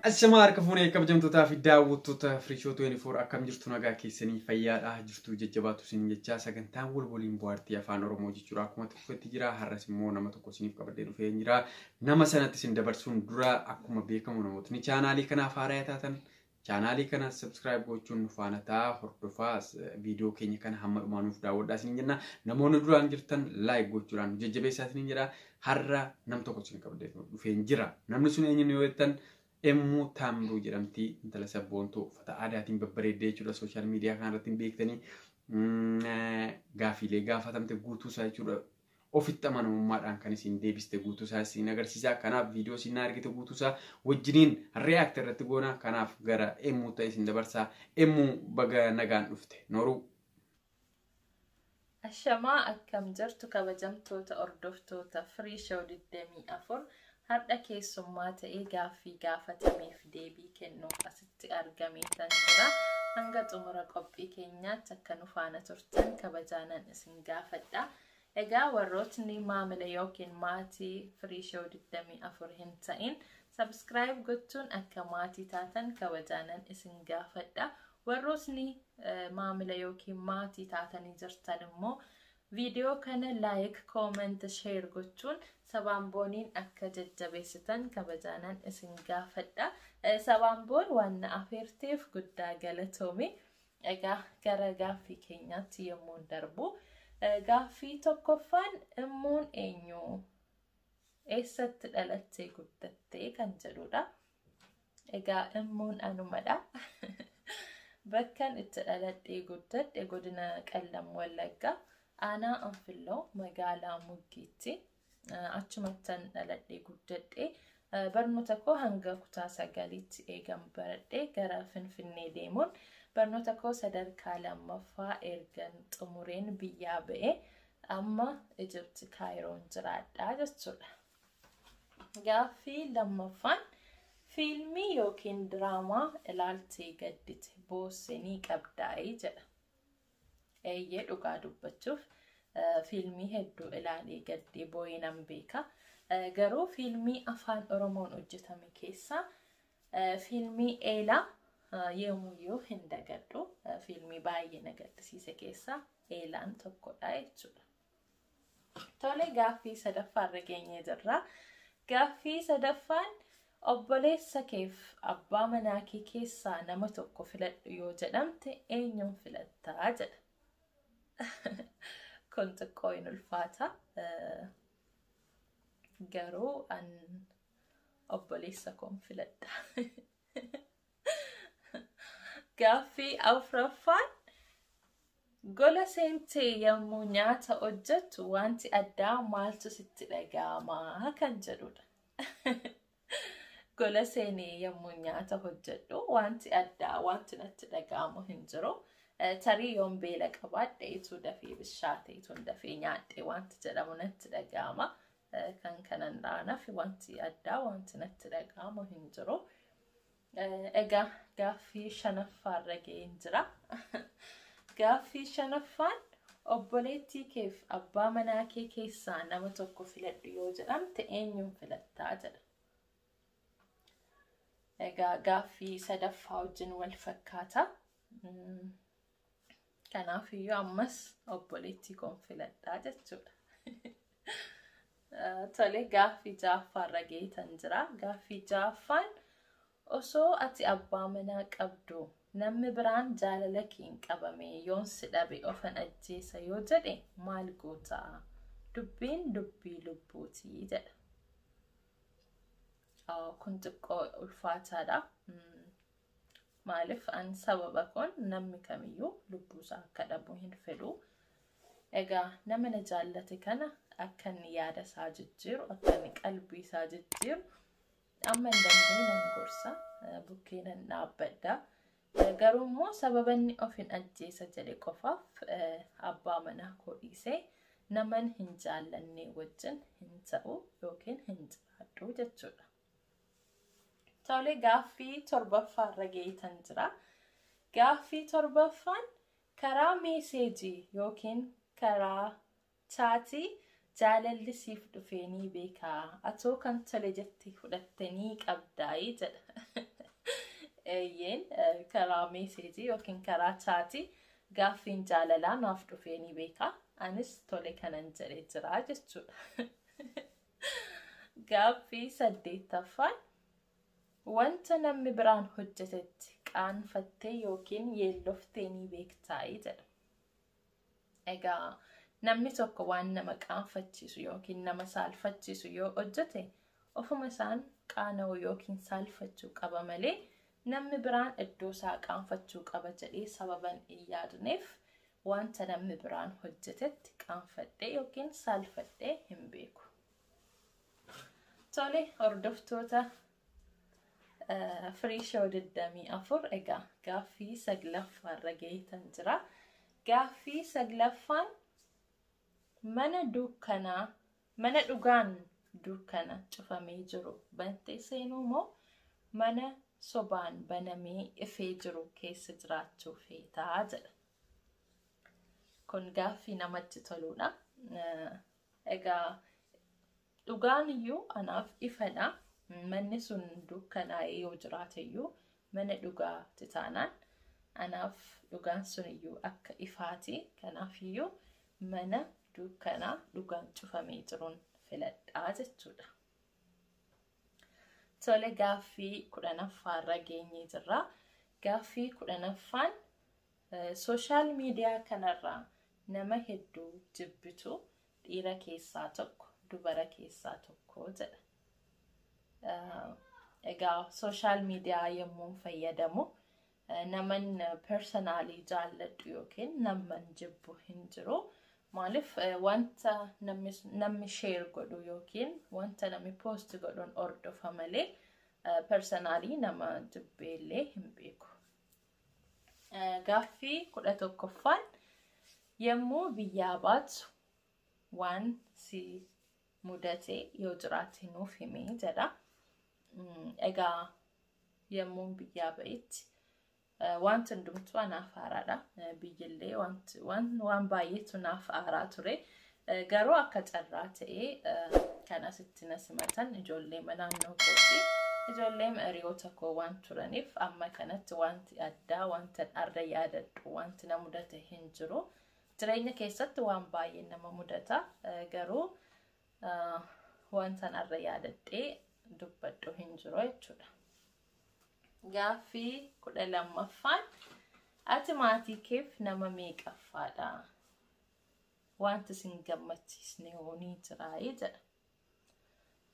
Ashamaa harka fuunee kabajamtootaa fi daawwattoota Firii Show 24, akkam jirtu? Nagaa keessanii, fayyaadha jirtu? Jajjabaatu isin jechaa, sagantaan wal waliin bohaartii afaan Oromoo jechuudha akkuma tokkotti jira. Har'as immoo nama tokko isiniif qabadhee dhufee jira. Nama sanatti isin dabarsuun dura, akkuma beekamu namootni chaanaalii kanaaf haaraa taatan chaanaalii kana subscribe gochuun nu faana ta'aa, hordofaa, viidiyoo keenya kana hamma dhumaa nuuf daawwadhaa isiniin jenna. Namoonni duraan jirtan like gochuudhaan nu jajjabeessaa isiniin jedha. Har'a nam tokko isin qabadhee dhufee jira. Namni sun eenyu yoo jettan, Emmuu Taamruu jedhamti. Intala sabboontuu uffata aadaatiin babbareeddee jechuudha. Social media kanarratti hin beektanii, gaafiilee gaafatamte guutuu isaa jechuudha. Ofitti amanamummaadhaan kan isin deebiste guutuu isaa isin agarsiisa. Kanaaf viidiyoo isin argite guutuu isaa wajjiniin react irratti goona. Kanaaf gara Emmuu ta'e isin dabarsaa. Emmuu, baga nagaan dhufte. Nooruu. Ashamaa, akkam jirtu kabajamtoota hordoftoota Firii Show 24? Har'a keessummaa ta'ee gaaffii gaafatameef deebii kennuuf asitti argameetan jira. Hanga xumura qophii keenyaatti akka nu faana turtan kabajaanan isin gaafadha. Egaa warrootni maamila yookiin maatii Firii Show 24 hin ta'in subscribe gochuun akka maatii taatan kabajaanan isin gaafadha. Warrootni maamila yookiin maatii taatanii jirtan immoo viidiyoo kana like, comment, share gochuun sabaan booniin akka jajjabeessitan kabajaanan isin gaafadha. Sabaan boon waan na afeerteef guddaa galatoomi. Egaa gara gaaffii keenyaatti yommuu darbu, gaaffii tokkoffaan "Immuun eenyu? Eessatti dhalattee guddattee?" kan jedhudha. Egaa Immuun anumadha. Bakkan itti dhaladhee guddadhe godina Qallam Wallaggaa, aanaa Anfilloo, magaalaa Muggiitti. Achumattan dhaladhee guddadhe. Barnoota koo hanga kutaa 9tti eegan baradhee gara Finfinnee deemuun barnoota koo sadarkaa lammaffaa ergan xumureen biyyaa ba'e, amma Ijipti Kaayiroon jiraadha jechuudha. Gaaffii lammaffaan "Fiilmii yookiin diraamaa ilaaltee gaddite, boosse ni qabdaa'ee?" jedha. Eeyyee, dhugaa dubbachuuf fiilmii hedduu ilaalee gaddee boo'ee nan beeka. Garuu fiilmii afaan Oromoon hojjetame keessaa fiilmii Eelaa yoomuyyuu hin dagadhu. Fiilmii baay'ee na gaddisiise keessaa Eelaan tokkodha jechuudha. Tole, gaaffii sadaffaarra geenyee jirra. Gaaffii sadaffaan "Obboleessa keef abbaa manaa kee keessaa nama tokko filadhu yoo jedhamte eenyuun filattaa?" jedha. Kun xiqqoo hin ulfaata. Garuu an obboleessa koon filadha. Gaaffii afuraffaan "Gola seentee yommuu nyaata hojjettu wanti addaa maaltu sitti dhaga'amaa?" kan jedhudha. Gola seenee yommuu nyaata hojjedhu wanti addaa wanti natti dhaga'amu hin jiru. Tarii yoon beela qabaadhe ituu dafee bishaate, ituun dafee nyaadhe wanti jedhamu natti dhaga'ama. Kan kanan dhaanaaf wanti addaa wanti natti dhaga'amu hin jiru. Egaa gaaffii shanaffaarra ga'een jira. Gaaffii shanaffaan "Obboleettii keef abbaa manaa kee keessaa nama tokko filadhu yoo jedhamte eenyuun filattaa?" jedha. Egaa gaaffii sadaffaa wajjin wal fakkaata. Kanaafiyyuu ammas obboleettii koon filadhaa jechuudha. Tole, gaaffii ja'affaarra geetan jira. Gaaffii ja'affaan "Osoo ati abbaa manaa qabdu namni biraan jaalala keen qabame, yoon si dhabe ofan ajjeesa yoo jedhe maal goota? Dubbiin dubbii lubbuutii" jedha. Kun xiqqoo ulfaataadha. Maaliif, an sababa kun namni kamiyyuu lubbuusaa akka dhabu hin fedhu. Egaa nama na jaallate kana akka inni yaada isaa jijjiiru, akka inni qalbii isaa jijjiiru amma hin dandeenye nan gorsa. Bukkee nan dhaabbadha. Garuu immoo sababa inni of hin ajjeesa jedhe qofaaf abbaa manaa koo dhiisee naman hin jaallanne wajjin hin ta'u yookiin hin jiraadhu jechuudha. Tole, gaaffii torbaffaarra geetan jira. Gaaffii torbaffaan "Karaa meeseejii yookiin karaa chaatii Jaalalli siif dhufee ni beekaa? Atoo kan tole jettee fudhatte ni qabdaayii jedha. Eeyyeen, karaa meeseejii yookiin karaa chaatii gaaffiin jaalalaa naaf dhufee ni beekaa. Anis tole kanan jedhee jira jechuudha. Gaaffii saddeettaffaan, wanta namni biraan hojjetetti qaanfattee yookiin yeelloftee ni beektaayii jedha. Egaa namni tokko waan nama qaanfachiisu yookiin nama saalfachiisu yoo hojjete, ofuma isaan qaana'uu yookiin saalfachuu qaba malee namni biraan iddoo isaa qaanfachuu qaba jedhee sababan hin yaadneef, wanta namni biraan hojjetetti qaanfadhee yookiin saalfadhee hin beeku. Tole, hordoftoota Firii Show 24, egaa gaaffii saglaffaarra gaheetan jira. Gaaffii saglaffaan, mana dukkanaa, mana dhugaan dukkana cufamee jiru bantee seenuu moo mana sobaan banamee ifee jiru keessa jiraachuu feetaa jedha. Kun gaaffii namatti toludha. Egaa dhugaan iyyuu anaaf ifadha. Manni sun dukkanaa'ee yoo jiraate iyyuu, mana dhugaa taanaan anaaf dhugaan sun iyyuu akka ifaati. Kanaaf iyyuu mana dukkanaa dhugaan cufamee jiruun filadhaa jechuudha. Tole, gaaffii 10ffaarra geenyee jirra. Gaaffii 10ffaan, social media kanarraa nama hedduu jibbitu dhiira keessaa tokko, dubara keessaa tokko jedha. Egaa social media yommuu fayyadamu naman personally jaalladhu yookiin naman jibbu hin jiru. Maaliif, wanta namni share godhu yookiin wanta namni post godhuun hordofa malee personally nama jibbeellee hin beeku. Gaaffii 11ffaan, yommuu biyyaa baatu waan si mudate yoo jiraate nuuf himi jedha. Egaa yommuu biyyaa ba'etti wanti hundumtuu anaaf haaraadha. Biyyillee waan baay'eetu naaf haaraa ture. Garuu akka carraa ta'ee kan asitti na simatan ijoollee naannoo kooti. Ijoolleen hiriyoota koo waan turaniif, amma kanatti wanti addaa, wanta arra yaadadhu, wanti na mudate hin jiru. Jireenya keessatti waan baay'ee nama mudata. Garuu wanta arra yaadadhee dubbadhu hin jiru jechuudha. Gaaffii 12ffaan, ati maatii keef nama meeqaffaadha? Wanti isin gammachiisne hoo ni jiraayee jedha.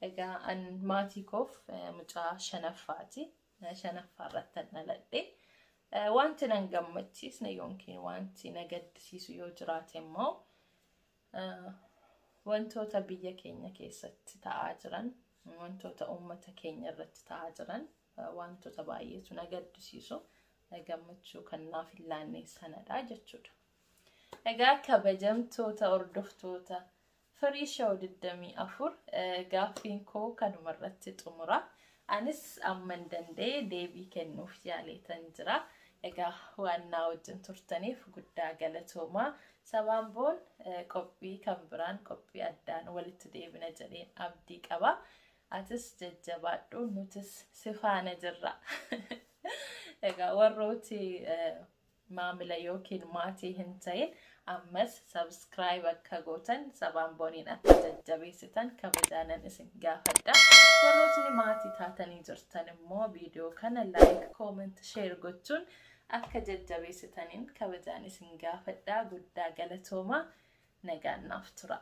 Egaa an maatii koof mucaa shanaffaati. Shanaffaa irratti dhaladhe. Wanti nan gammachiisne yookiin wanti na gaddisiisu yoo jiraate immoo, wantoota biyya keenya keessatti ta'aa jiran, wantoota uummata keenya irratti ta'aa jiran, wantoota baay'eetu na gaddisiisu, gammachuu kan naaf hin laanne sanadha jechuudha. Egaa kabajamtoota hordoftoota Firii Show 24, gaaffiin koo kanuma irratti xumura. Anis amman danda'e deebii kennuuf yaaleetan jira. Egaa waan naa wajjin turtaniif guddaa galatoomaa. Sabaan boon qophii kan biraan, qophii addaan walitti deebina jedheen abdii qaba. Atis jajjabaadhu, nutis si faana jirra. Egaa warrooti maamila yookiin maatii hin ta'in ammas subscribe akka gootan, sabaan booniin akka jajjabeessitan kabajaanan isin gaafadha. Warrootni maatii taatanii jirtan immoo viidiyoo kana like, comment, share gochuun akka jajjabeessitaniin kabajaan isin gaafadha. Guddaa galatooma, nagaan naaf tura.